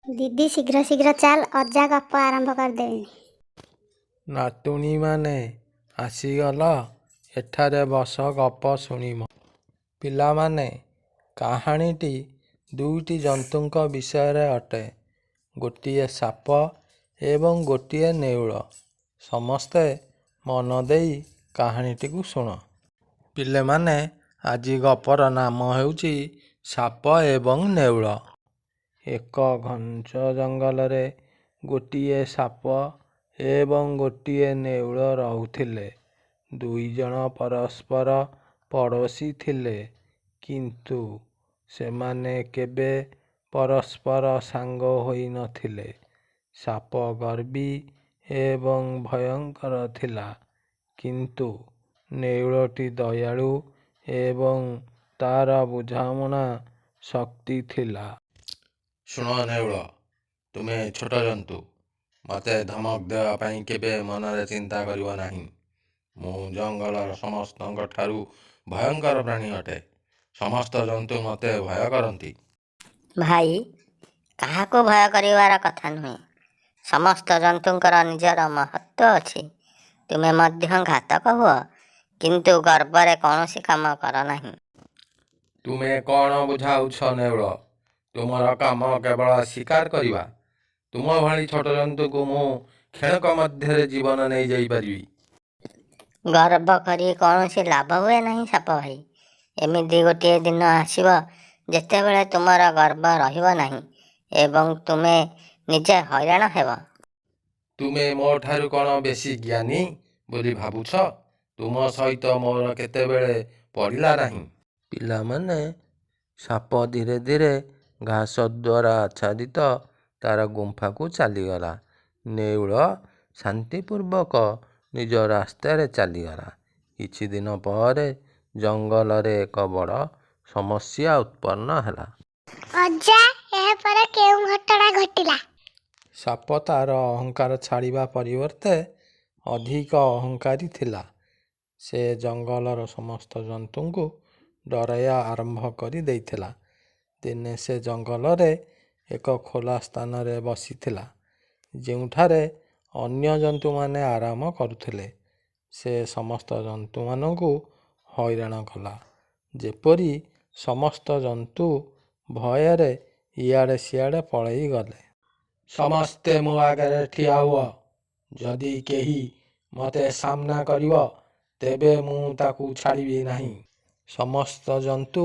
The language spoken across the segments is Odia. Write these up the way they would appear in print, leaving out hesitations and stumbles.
ଦିଦି, ଶୀଘ୍ର ଶୀଘ୍ର ଚାଲ, ଅଜା ଗପ ଆରମ୍ଭ କରିଦେବେଣି। ନାତୁଣୀମାନେ ଆସିଗଲ, ଏଠାରେ ବସ, ଗପ ଶୁଣିବ। ପିଲାମାନେ, କାହାଣୀଟି ଦୁଇଟି ଜନ୍ତୁଙ୍କ ବିଷୟରେ ଅଟେ, ଗୋଟିଏ ସାପ ଏବଂ ଗୋଟିଏ ନେଉଳ। ସମସ୍ତେ ମନ ଦେଇ କାହାଣୀଟିକୁ ଶୁଣ। ପିଲେମାନେ, ଆଜି ଗପର ନାମ ହେଉଛି ସାପ ଏବଂ ନେଉଳ। ଏକ ଘଞ୍ଚ ଜଙ୍ଗଲରେ ଗୋଟିଏ ସାପ ଏବଂ ଗୋଟିଏ ନେଉଳ ରହୁଥିଲେ। ଦୁଇଜଣ ପରସ୍ପର ପଡ଼ୋଶୀ ଥିଲେ, କିନ୍ତୁ ସେମାନେ କେବେ ପରସ୍ପର ସାଙ୍ଗ ହୋଇନଥିଲେ। ସାପ ଗର୍ବୀ ଏବଂ ଭୟଙ୍କର ଥିଲା, କିନ୍ତୁ ନେଉଳଟି ଦୟାଳୁ ଏବଂ ତାର ବୁଝାମଣା ଶକ୍ତି ଥିଲା। ଶୁଣ ନେଉଳ, ତୁମେ ଛୋଟ ଜନ୍ତୁ। ମୋତେ ଧମକ ଦେବା ପାଇଁ କେବେ ମନରେ ଚିନ୍ତା କରିବ ନାହିଁ। ମୁଁ ଜଙ୍ଗଲର ସମସ୍ତଙ୍କଠାରୁ ଭୟଙ୍କର ପ୍ରାଣୀ ଅଟେ। ସମସ୍ତ ଜନ୍ତୁ ମୋତେ ଭୟ କରନ୍ତି। ଭାଇ, କାହାକୁ ଭୟ କରିବାର କଥା ନୁହେଁ। ସମସ୍ତ ଜନ୍ତୁଙ୍କର ନିଜର ମହତ୍ତ୍ୱ ଅଛି। ତୁମେ ମଧ୍ୟ ଘାତକ ହୁଅ, କିନ୍ତୁ ଗର୍ବରେ କୌଣସି କାମ କର ନାହିଁ। ତୁମେ କ'ଣ ବୁଝାଉଛ ନେଉଳ? ତୁମର କାମ କେବଳ ଶିକାର କରିବା। ତୁମ ଭଳି ଛୋଟ ଜନ୍ତୁକୁ ମୁଁ କ୍ଷଣକ ମଧ୍ୟରେ ଜୀବନ ନେଇଯାଇପାରିବି। ଗର୍ବ କରି କୌଣସି ଲାଭ ହୁଏ ନାହିଁ ସାପ ଭାଇ। ଏମିତି ଗୋଟିଏ ଦିନ ଆସିବ ଯେତେବେଳେ ତୁମର ଗର୍ବ ରହିବ ନାହିଁ ଏବଂ ତୁମେ ନିଜେ ହଇରାଣ ହେବ। ତୁମେ ମୋଠାରୁ କ'ଣ ବେଶୀ ଜ୍ଞାନୀ ବୋଲି ଭାବୁଛ? ତୁମ ସହିତ ମୋର କେତେବେଳେ ପଡ଼ିଲା ନାହିଁ। ପିଲାମାନେ, ସାପ ଧୀରେ ଧୀରେ ଘାସ ଦ୍ୱାରା ଆଚ୍ଛାଦିତ ତାର ଗୁମ୍ଫାକୁ ଚାଲିଗଲା। ନେଉଳ ଶାନ୍ତିପୂର୍ବକ ନିଜ ରାସ୍ତାରେ ଚାଲିଗଲା। କିଛି ଦିନ ପରେ ଜଙ୍ଗଲରେ ଏକ ବଡ଼ ସମସ୍ୟା ଉତ୍ପନ୍ନ ହେଲା। ଅଜା, ଏହାପରେ କେଉଁ ଘଟଣା ଘଟିଲା? ସାପ ତାର ଅହଙ୍କାର ଛାଡ଼ିବା ପରିବର୍ତ୍ତେ ଅଧିକ ଅହଙ୍କାରୀ ଥିଲା। ସେ ଜଙ୍ଗଲର ସମସ୍ତ ଜନ୍ତୁଙ୍କୁ ଡରାଇବା ଆରମ୍ଭ କରି ଦେଇଥିଲା। ଦିନେ ସେ ଜଙ୍ଗଲରେ ଏକ ଖୋଲା ସ୍ଥାନରେ ବସିଥିଲା, ଯେଉଁଠାରେ ଅନ୍ୟ ଜନ୍ତୁମାନେ ଆରାମ କରୁଥିଲେ। ସେ ସମସ୍ତ ଜନ୍ତୁମାନଙ୍କୁ ହଇରାଣ କଲା, ଯେପରି ସମସ୍ତ ଜନ୍ତୁ ଭୟରେ ଇଆଡ଼େ ସିଆଡ଼େ ପଳାଇଗଲେ। ସମସ୍ତେ ମୋ ଆଗରେ ଠିଆ ହୁଅ। ଯଦି କେହି ମୋତେ ସାମ୍ନା କରିବ, ତେବେ ମୁଁ ତାକୁ ଛାଡ଼ିବି ନାହିଁ। ସମସ୍ତ ଜନ୍ତୁ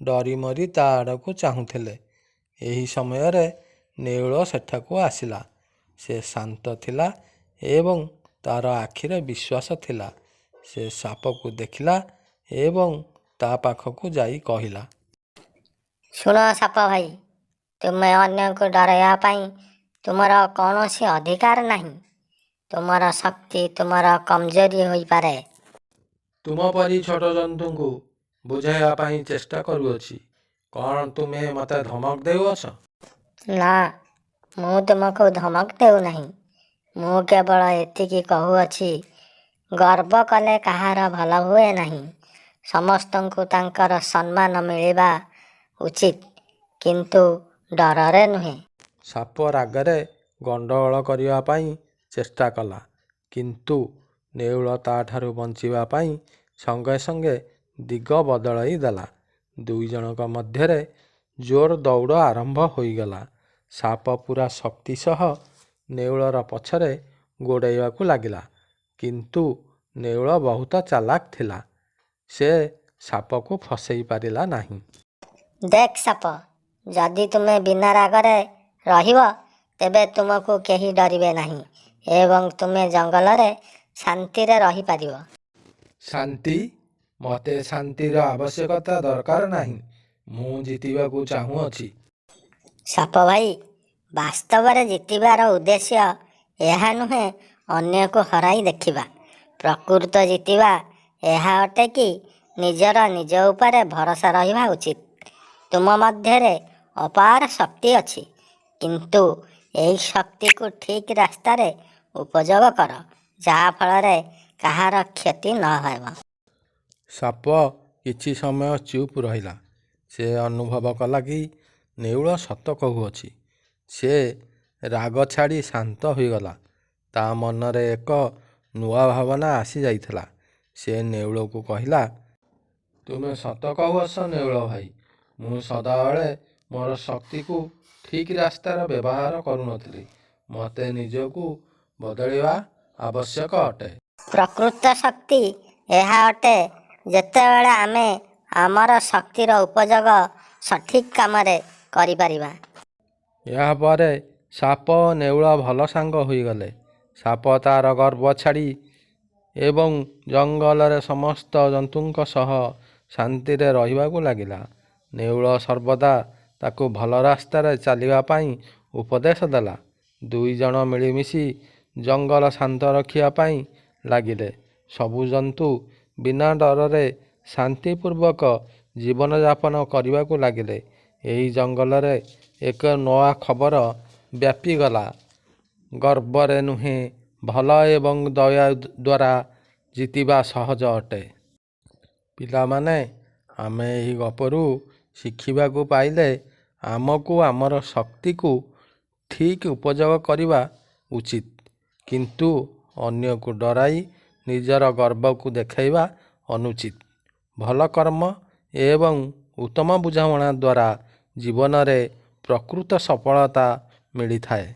ଡରିମରି ତା ଆଡ଼କୁ ଚାହୁଁଥିଲେ। ଏହି ସମୟରେ ନେଉଳ ସେଠାକୁ ଆସିଲା। ସେ ଶାନ୍ତ ଥିଲା ଏବଂ ତାର ଆଖିରେ ବିଶ୍ୱାସ ଥିଲା। ସେ ସାପକୁ ଦେଖିଲା ଏବଂ ତା ପାଖକୁ ଯାଇ କହିଲା, ଶୁଣ ସାପ ଭାଇ, ତୁମେ ଅନ୍ୟକୁ ଡରାଇବା ପାଇଁ ତୁମର କୌଣସି ଅଧିକାର ନାହିଁ। ତୁମର ଶକ୍ତି ତୁମର କମଜୋରି ହୋଇପାରେ। ତୁମ ପରି ଛୋଟ ଜନ୍ତୁଙ୍କୁ ବୁଝାଇବା ପାଇଁ ଚେଷ୍ଟା କରୁଅଛି। କ'ଣ ତୁମେ ମୋତେ ଧମକ ଦେଉଅଛ? ନା, ମୁଁ ତୁମକୁ ଧମକ ଦେଉନାହିଁ। ମୁଁ କେବଳ ଏତିକି କହୁଅଛି, ଗର୍ବ କଲେ କାହାର ଭଲ ହୁଏ ନାହିଁ। ସମସ୍ତଙ୍କୁ ତାଙ୍କର ସମ୍ମାନ ମିଳିବା ଉଚିତ, କିନ୍ତୁ ଡରରେ ନୁହେଁ। ସାପ ରାଗରେ ଗଣ୍ଡଗୋଳ କରିବା ପାଇଁ ଚେଷ୍ଟା କଲା, କିନ୍ତୁ ନେଉଳ ତାଠାରୁ ବଞ୍ଚିବା ପାଇଁ ସଙ୍ଗେ ସଙ୍ଗେ ଦିଗ ବଦଳାଇ ଦେଲା। ଦୁଇଜଣଙ୍କ ମଧ୍ୟରେ ଜୋର ଦୌଡ଼ ଆରମ୍ଭ ହୋଇଗଲା। ସାପ ପୂରା ଶକ୍ତି ସହ ନେଉଳର ପଛରେ ଗୋଡ଼ାଇବାକୁ ଲାଗିଲା, କିନ୍ତୁ ନେଉଳ ବହୁତ ଚାଲାକ ଥିଲା। ସେ ସାପକୁ ଫସାଇ ପାରିଲା ନାହିଁ। ଦେଖ ସାପ, ଯଦି ତୁମେ ବିନା ରାଗରେ ରହିବ, ତେବେ ତୁମକୁ କେହି ଡରିବେ ନାହିଁ ଏବଂ ତୁମେ ଜଙ୍ଗଲରେ ଶାନ୍ତିରେ ରହିପାରିବ। ଶାନ୍ତି? ମୋତେ ଶାନ୍ତିର ଆବଶ୍ୟକତା ଦରକାର ନାହିଁ। ମୁଁ ଜିତିବାକୁ ଚାହୁଁଅଛି। ସାପ ଭାଇ, ବାସ୍ତବରେ ଜିତିବାର ଉଦ୍ଦେଶ୍ୟ ଏହା ନୁହେଁ ଅନ୍ୟକୁ ହରାଇ ଦେଖିବା। ପ୍ରକୃତ ଜିତିବା ଏହା ଅଟେ କି ନିଜର ନିଜ ଉପରେ ଭରସା ରହିବା ଉଚିତ। ତୁମ ମଧ୍ୟରେ ଅପାର ଶକ୍ତି ଅଛି, କିନ୍ତୁ ଏହି ଶକ୍ତିକୁ ଠିକ୍ ରାସ୍ତାରେ ଉପଯୋଗ କର, ଯାହାଫଳରେ କାହାର କ୍ଷତି ନ ହେବ। ସାପ କିଛି ସମୟ ଚୁପ୍ ରହିଲା। ସେ ଅନୁଭବ କଲା କି ନେଉଳ ସତ କହୁଅଛି। ସେ ରାଗ ଛାଡ଼ି ଶାନ୍ତ ହୋଇଗଲା। ତା ମନରେ ଏକ ନୂଆ ଭାବନା ଆସିଯାଇଥିଲା। ସେ ନେଉଳକୁ କହିଲା, ତୁମେ ସତ କହୁଅଛ ନେଉଳ ଭାଇ। ମୁଁ ସଦାବେଳେ ମୋର ଶକ୍ତିକୁ ଠିକ୍ ରାସ୍ତାରେ ବ୍ୟବହାର କରୁନଥିଲି। ମୋତେ ନିଜକୁ ବଦଳିବା ଆବଶ୍ୟକ ଅଟେ। ପ୍ରକୃତ ଶକ୍ତି ଏହା ଅଟେ ଯେତେବେଳେ ଆମେ ଆମର ଶକ୍ତିର ଉପଯୋଗ ସଠିକ୍ କାମରେ କରିପାରିବା। ଏହାପରେ ସାପ ଓ ନେଉଳ ଭଲ ସାଙ୍ଗ ହୋଇଗଲେ। ସାପ ତାର ଗର୍ବ ଛାଡ଼ି ଏବଂ ଜଙ୍ଗଲରେ ସମସ୍ତ ଜନ୍ତୁଙ୍କ ସହ ଶାନ୍ତିରେ ରହିବାକୁ ଲାଗିଲା। ନେଉଳ ସର୍ବଦା ତାକୁ ଭଲ ରାସ୍ତାରେ ଚାଲିବା ପାଇଁ ଉପଦେଶ ଦେଲା। ଦୁଇଜଣ ମିଳିମିଶି ଜଙ୍ଗଲ ଶାନ୍ତ ରଖିବା ପାଇଁ ଲାଗିଲେ। ସବୁ ଜନ୍ତୁ ବିନା ଡରରେ ଶାନ୍ତିପୂର୍ବକ ଜୀବନଯାପନ କରିବାକୁ ଲାଗିଲେ। ଏହି ଜଙ୍ଗଲରେ ଏକ ନୂଆ ଖବର ବ୍ୟାପିଗଲା, ଗର୍ବରେ ନୁହେଁ, ଭଲ ଏବଂ ଦୟା ଦ୍ୱାରା ଜିତିବା ସହଜ ଅଟେ। ପିଲାମାନେ, ଆମେ ଏହି ଗପରୁ ଶିଖିବାକୁ ପାଇଲେ ଆମକୁ ଆମର ଶକ୍ତିକୁ ଠିକ୍ ଉପଯୋଗ କରିବା ଉଚିତ, କିନ୍ତୁ ଅନ୍ୟକୁ ଡରାଇ ନିଜର ଗର୍ବକୁ ଦେଖାଇବା ଅନୁଚିତ। ଭଲ କର୍ମ ଏବଂ ଉତ୍ତମ ବୁଝାମଣା ଦ୍ୱାରା ଜୀବନରେ ପ୍ରକୃତ ସଫଳତା ମିଳିଥାଏ।